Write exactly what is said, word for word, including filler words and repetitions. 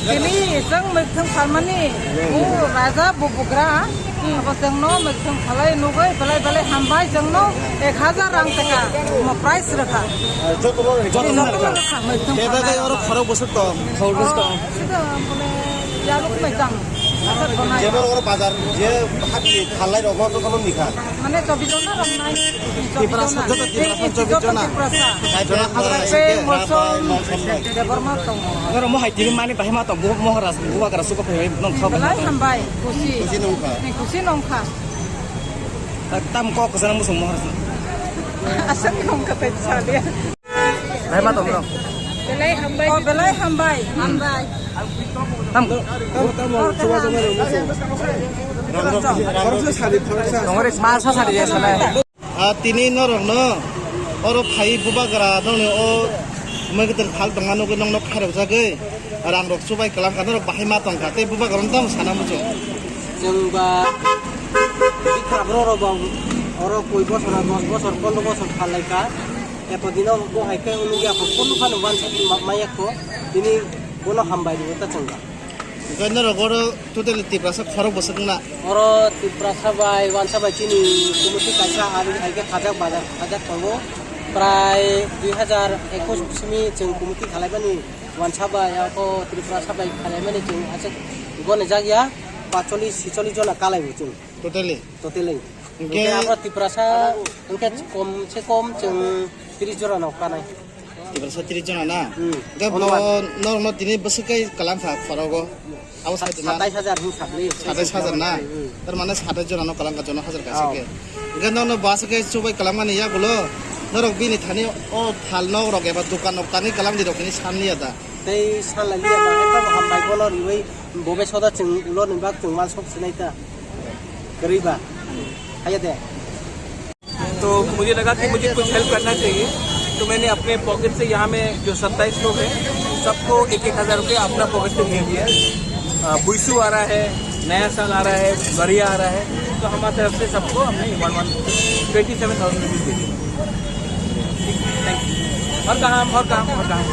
Tini chwng mwkhwtwng phalmani, o raja bubugra, abo chwngno mwkhwtwng phalai nugwi belai belai hambai, chwngno ek hazar rang taka mo price rwkha. Jotono rwkha, mwkhwtwng phalnai. Oro khorok bwswk tong? Khorok bwswk tong. Sida bole yaruk mai tang. Asat bonai. Jemon oro bazar je hati phalai rok jotono nikha. Mane chobbish jona rok nai. Tiprasa, joto Tiprasa, chobbish jona. Tiprasa. Joto hazar Tiprasa, hai ke, Mosong, Debbarma tongo. Oro mo hai tini mani bahai ma tong, bo Maharaj, bo bagra suko phai nong khao. Belai hambai, kusi. Kusi nongkha. Ni kusi nongkha. Tam kok sana musung Maharaj. Asal nongkha tai salia. Belai ma tong bro. Belai hambai. Oh, belai hambai. Hambai. Tam. Tongori ma sa sari ya sana. Ah, tini norokno oro phai bubagra nokni o mwgwtwng phal tongma nugwi nokno khairok jagwi rang rok chubai kwlangkha, norok bahai ma tongkha tei bubagra no tamo sana muchung. Chwng ba bikha bro rok bo oro koi bosor, dos bosor, pondro bosor phal laikha. Eto dino bo hai khe nugwi aphuru phano uansa maya kho, tini bono hambai rwgwi ta chwng ba. Hwnkhe norok oro totally Tiprasa khorok bwswk wngna? Oro Tiprasa bai uansa bai chini committee kaisa ari hai khe khajak bazar khajak tongo. Prai dui hazar ekush simi chwng committee khalaimani uansa bai, ako Tiprasa bai khalaimani chwng aswk gone jak ya, pacholis, sicholis jona kalaibo chwng. Totally? Totally. Hwnkhe hwnkhe abo Tiprasa hwnkhe kom se kom chwng tris jora no kanai. Tiprasa tris jona na? Hmm. Hwnkhe bo norokno tini bwswk kai kwlangkha khorogo? Abo sa-, satai hajar hwn sabli. Satai hajar na? Hmm. Tar mane satai jona no kwlangkha, jona hajar kaisa khe. Hwnkhe norokno bwswk kai chubai kwlangmani yagulo norok bini thani o thal nok rok eba dukan rok tani kwlangdi rok hwnwi sanliya da? Tei sanlaiya ba, ekdom hambai bono riwi bobe soda chwng ulo ni bak chwng mal sok sinai ta. Kwrwi ba? Haya de. तो मुझे लगा कि मुझे कुछ हेल्प करना चाहिए, तो मैंने अपने पॉकेट से, यहाँ में जो सत्ताईस लोग हैं, सबको एक एक हज़ार रुपये अपना पॉकेट से दे दिया। अ, बुइसू आ रहा है, नया साल आ रहा है, गरिया आ रहा है, तो हमारे तरफ से सबको हमने one one twenty seven thousand rupees दे दिया। ठीक, थैंक यू। और कहाँ, और कहाँ, और कहाँ?